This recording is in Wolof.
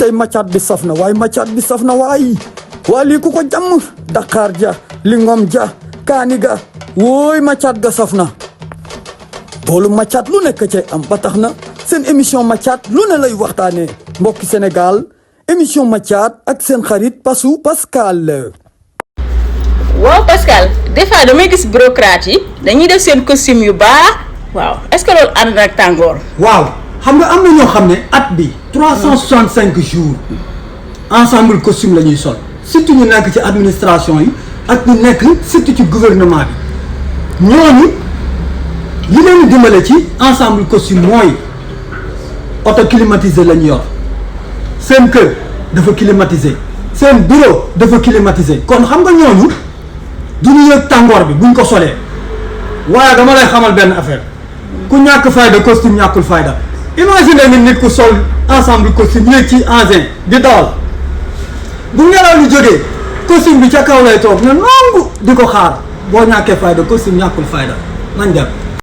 way macaat bi saf na waay macaat bi saf na waay waa lii ku ko jàmm Dakar ja Lingom ja kaani ga wooy macaat ga saf na boolu macaat lu nekk cay am ba tax na seen émission macaat lu ne lay waxtaanee mbokki Sénégal émission macaat ak seen xarit Pasu Pascal. waaw Pascal des fois damay gis bureaucrate yi dañuy def seen costume yu baax waaw est-ce que loolu ànd na ak tàngoor. waaw xam nga am na ñoo xam ne at bi 365 jours ensemble costume la ñuy sol surtout ñu nekk ci administration yi ak ñu nekk surtout ci gouvernement bi ñooñu li leen dimbale ci ensemble costume mooy auto climatisé la ñu yor seen kër dafa climatisé seen bureau dafa climatisé kon xam nga ñooñu du ñu yëg tàngoor bi buñ ko solee waaye dama lay xamal benn affaire ku ñàkk fayda costume ñàkkul fayda imagine nga nit ku sol ensemble costume yéeg ci engin di dawal bu ngelaw li jógee costume bi ca kaw lay toog ne nongu di ko xaar boo ñàkkee fayda costume ñàkkul fayda nañ dem